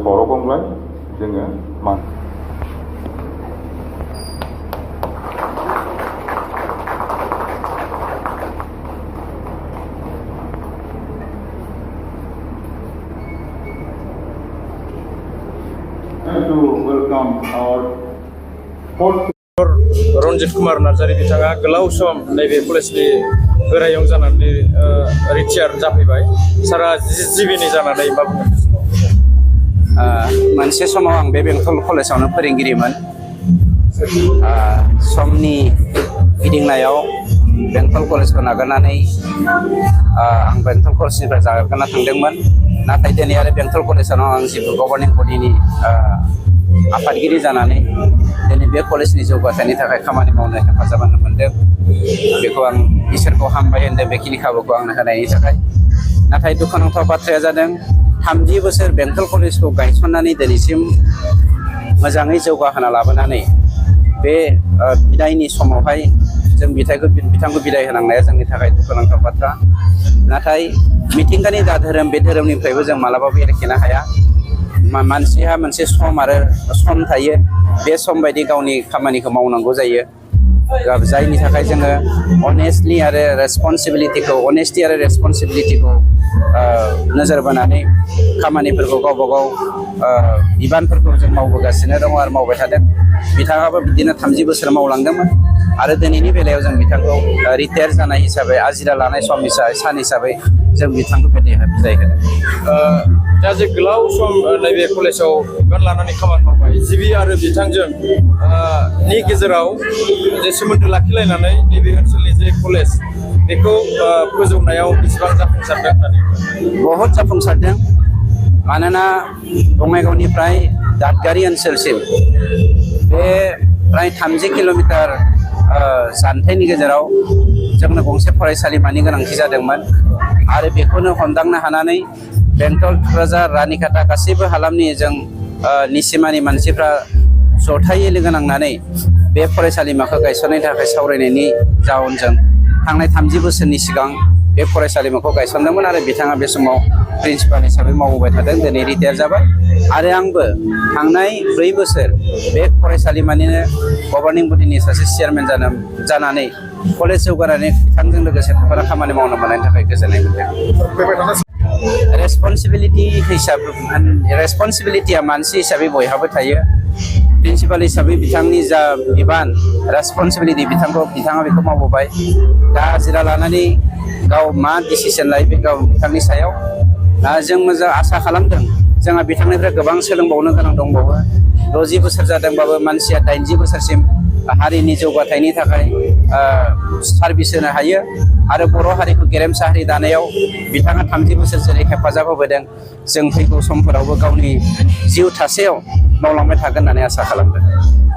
खर'गंग्लाय जोङो मान to welcome our fourth Ranjit Kumar Narzary बिथाङा गोलाव सम नैबे कलेजनि गोरायुं जानानै रिटायार जाफैबाय। सारा जिबिनि जानानै मा बुंगोन? मोनसे समाव आं बे बेंटल कलेजावनो फोरोंगिरिमोन। समनि गिदिंनायाव बेंटल कलेजखौ नागारनानै आं बेंटल कलेजनिफ्राय जागारना थांदोंमोन। नाथाय दिनै आरो बेंटल कलेजावनो आं जितु गभर्निं बडिनि आफादगिरि जानानै दिनै बे कलेजनि जौगाथायनि थाखाय खामानि मावनो हेफाजाब होनो मोनदों। बेखौ आं इसोरखौ हामबाय होनदों बेखिनि खाबुखौ आंनो होनायनि थाखाय। नाथाय दुखुनांथाव बाथ्राया जादों 30 बोसोर बेंटल कलेजखौ गायसननानै दिनैसिम मोजाङै जौगाहोना लाबोनानै बे बिदायनि समावहाय जों बिथांखौ बिदाय होनांनाया जोंनि थाखाय दुखुनांथाव बाथ्रा। नाथाय मिथिंगानि जा धोरोम बे धोरोमनिफ्रायबो जों मालाबाबो एरखेनो हाया। मानसिहा मोनसे सम थायो। बे सम बायदि गावनि खामानिखौ मावनांगौ जायो। जायनि थाखाय जोङो अनेस्टि आरो रेसपन्सिबिलिटिखौ नोजोर बोनानै खामानिफोरखौ गावबा गाव बिबानफोरखौ जों मावबोगासिनो दङ आरो मावबाय थादों। बिथाङाबो बिदिनो 30 बोसोर मावलांदोंमोन आरो दिनैनि बेलायाव जों बिथांखौ रिटायार जानाय हिसाबै आजिरा लानाय सान हिसाबै जों बिथांखौ बिदाय होदों। दा जे गोलाव सम नैबे कलेजाव बिबान लानानै खामानि मावबाय, जिबि आरो बिथांजों नि गेजेराव जे सोमोन्दो लाखिलायनानै नैबे ओनसोलनि जे कलेज बेखौ फोजौनायाव बेसेबां जाफुंसारदों होननानै? बहुद जाफुंसारदों। मानोना बङाइगावनिफ्राय दादगारि ओनसोलसिम बे फ्राय 30 किल'मिटार जानथायनि गेजेराव जोंनो गंसे फरायसालिमानि गोनांथि जादोंमोन आरो बेखौनो हमदांनो हानानै बेंटल, थुक्राझार, रानिखाता गासैबो हालामनि जों निसिमानि मानसिफ्रा जथायै लोगो नांनानै बे फरायसालिमाखौ गायसननायनि थाखाय सावरायनायनि जाउनजों थांनाय 30 बोसोरनि सिगां बे फरायसालिमाखौ गायसनदोंमोन आरो बिथाङा बे समाव प्रिन्सिपाल हिसाबै मावबोबाय थादों। दिनै रिटायार जाबाय आरो आंबो थांनाय 4 बोसोर बे फरायसालिमानिनो गभर्निं बडिनि सासे चेयारमेन जानानै कलेज जौगानानै बिथांजों लोगोसे थाफाना खामानि मावनो मोननायनि थाखाय गोजोननाय मोनदों। रेसपन्सिबिलिटिया मानसि हिसाबै बयहाबो थायो। प्रिन्सिपाल हिसाबै बिथांनि जा बिबान रेसपन्सिबिलिटि बिथाङा बेखौ मावबोबाय। दा आजिरा लानानै गाव मा डिसिसन लायो बे गाव बिथांनि सायाव। जों मोजां आसा खालामदों जोंहा बिथांनिफ्राय गोबां सोलोंबावनो गोनां दंबावो। 60 बोसोर जादोंबाबो मानसिया 80 बोसोरसिम हारिनि जौगाथायनि थाखाय सार्भिस होनो हायो आरो बर' हारिखौ गेरेमसा हारि दानायाव बिथाङा 30 बोसोर जेरै हेफाजाब होबोदों जों फैगौ समफोरावबो गावनि जिउ थासेयाव मावलांबाय थागोन होननानै आसा खालामदों।